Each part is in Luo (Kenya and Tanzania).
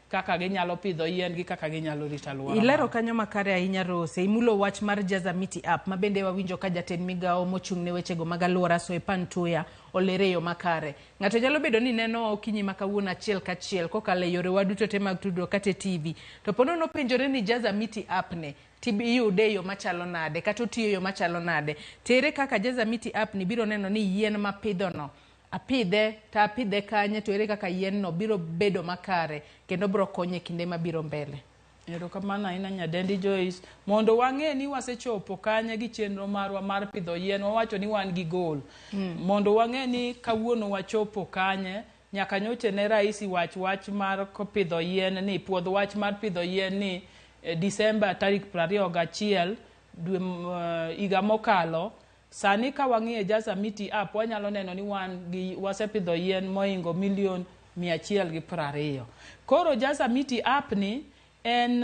kaka ginyalo pidho yien gi kaka ginyalo rito alwora. Ilero kanyo makare ahinya Rose. Imulo wach mar Jaza Miti app ma bende wawinjo ka jatend migawo mochung' ne wechego mag alwora Soipan Tuya olere e yo makare. Ng'ato nyalo bedo ni nenowa okinyi ma kawuono achiel kachiel kokalo e yorewa duto te mag tudruok kata e TV. To po nono openjore ni Jaza Miti app ni tiyude e yo machalo nade kata otiyo e yo machalo nade. To ere kaka Jaza Miti app ni biro neno ni yien mapidhono apidhe to apidhe kanye to ere kaka yien no biro bedo makare kendo biro konyo e kinde mabiro mbele. Erokamano ahinya Nyadendi Joyce. Mondo wang'e ni wasechopo kanye gi chenro marwa mar pidho yien, wawacho ni wan gi goal. Mondo wang'e ni kawuono wachopo kanye, nyaka nyocha ne rais wach wach mar pidho yien ni, puodh wach mar pidho yien ni Disemba tarik 21 dwe higa mokalo. Sani ka wang'iyo Jaza Miti app wanyalo neno ni wan gi wasepidho yien moingo milion 120. Koro Jaza Miti app ni en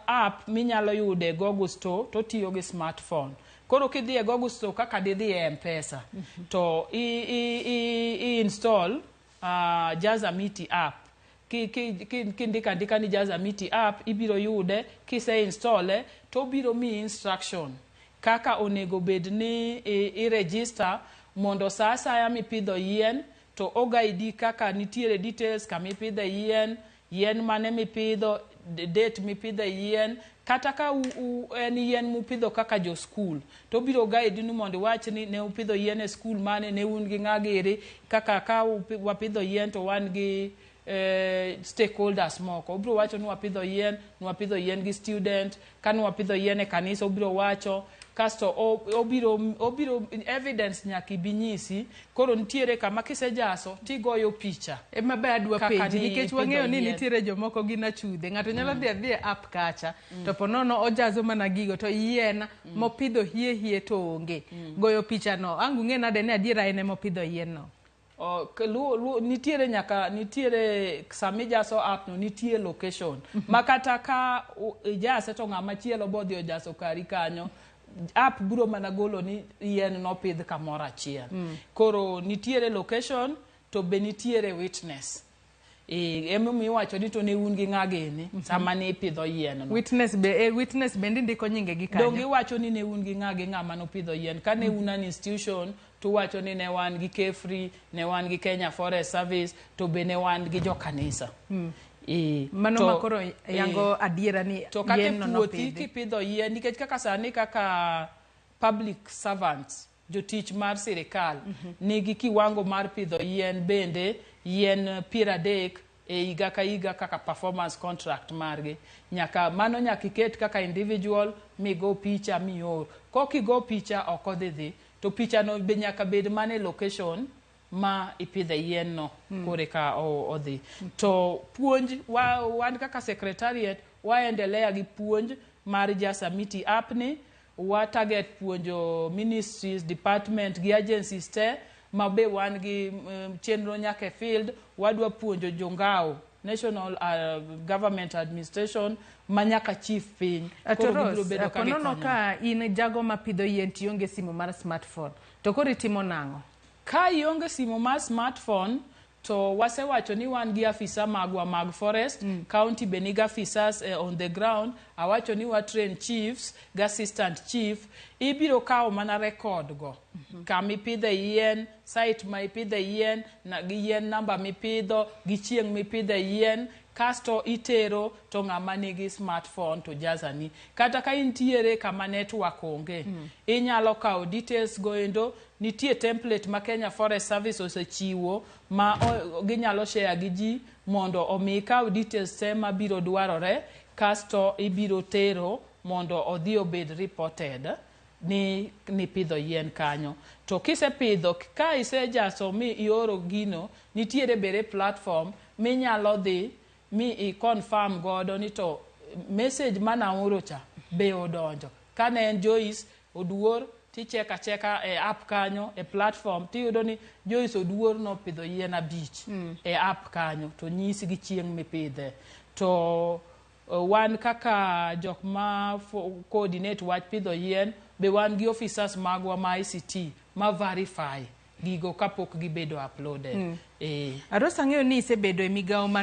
app minyalo yude e Google Store to otiyo gi smartphone. Koro kidhi e Google Store kaka didhi e M-Pesa to i install Jaza Miti app. Kindiko andika ni Jaza Miti app ibiro yude. Kise install to obiro miyi instruction kaka onego bed ni i register mondo sa asaya mipidho yien to o guide kaka nitiere details kama ipidhe yien, yien mane mipidho, date mipidhe yien, kata ka en yien mupidho kaka jo skul to obiro guide ni mondo iwach ni ne upidho yien e skul mane, ne un gi ng'a giri, kaka ka wapidho yien to wan gi stakeholders moko. Obiro wacho ni wapidho yien, ni wapidho yien gi student, ka ni wapidho yien e kanisa obiro wacho, kasto obiro evidence nyaka ibi nyisi. Koro nitiere kama kisejaso tigoyo picha. Ema be adwa Kaka penji ni nikech ipidho wang'eyo ni yien. nitiere jomoko gin achudhe. Ng'ato nyalo dhi adhiya e app kacha to po nono ojazo mana gigo to yien mopidho hie hie to onge. Goyo picha no ang' ung'e nade ni adiera en ema opidho yien no? Nitiere nyaka nitiere samijaso app no nitie location ma kata ka ijase to ng'ama chielo bodhi ojaso kari kanyo, app biro mana golo ni yien nopidh kamoro achiel. Koro nitiere location to be nitiere witness. Emomiyo iwacho ni to ne un gi ng'a gini sama ne ipidho yien no. Witness bende indiko nyinge gi Donge kanyo. iwacho ni ne un gi ng'a gi ng'ama nopidho yien. Ka ne un an institution to uwacho ni ne wan gi KEFRI, ne wan gi Kenya Forest Service, to be ne wan gi jo kanisa. Mano ma koro yango adiera ni to kata e yien no puothi nopidhi. kipidho yien, nikech kaka sani kaka public servants, jotich mar sirikal nigi kiwango mar pidho yien bende yien 30 e higa ka higa kaka performance contract margi. Nyaka mano nyaka iket kaka individual migo picha mior. Kok igo picha ok odhi dhi. To picha no be nyaka bed mana e location ma ipidhe yien no kore ka odhi. To puonj wan kaka secretariat waendelea gi puonj mar Jaza Miti app ni, wa target puonjo ministries, department gi agencies te ma be wan gi chenro nyaka e field. Wadwa puonjo jongao National Government Administration ma nyaka chief piny. To Koro gibiro Rose, bedo ka po nono gikonyowa. ka in jago mapidho yien to ionge simu mar smartphone, to koro itimo nang'o? Ka ionge simu mar smartphone to wasewacho ni wan gi afisa magwa mag forest, county be nigi afisas on the ground. Awacho ni wa train chiefs gi assistant chief. Ibiro kawo mana record go. Kama ipidhe yien, site ma ipidhe yien, gi yien namba mipidho, gi chieng' mipidhe yien, kasto itero to ng'ama nigi smartphone to jazani. Kata ka intiere kama network onge, inyalo kawo details go endo. Nitie template ma Kenya Forest Service osechiwo ma ginyalo share gi ji mondo omi ikaw details te mabiro dwarore, kasto ibiro tero mondo odhi obed reported ni nipidho yien kanyo. To kisepidho, ka isejaso mi ioro gino, nitiere bere platform minyalo dhi mi i confirm godo ni to message manaoro cha be odonjo. Kane en Joyce Oduor, ticheka cheka e app kanyo, e platform, tiyudo ni Joyce Oduor nopidho yien 5 e app kanyo, to nyisi gi chieng' mipidhe. To wan kaka jok ma coordinate wach pidho yien, be wan gi officers magwa ma ICT ma verify gigo kapok gibedo uploaded. Rose, ang'eyo ni isebedo e migawo mar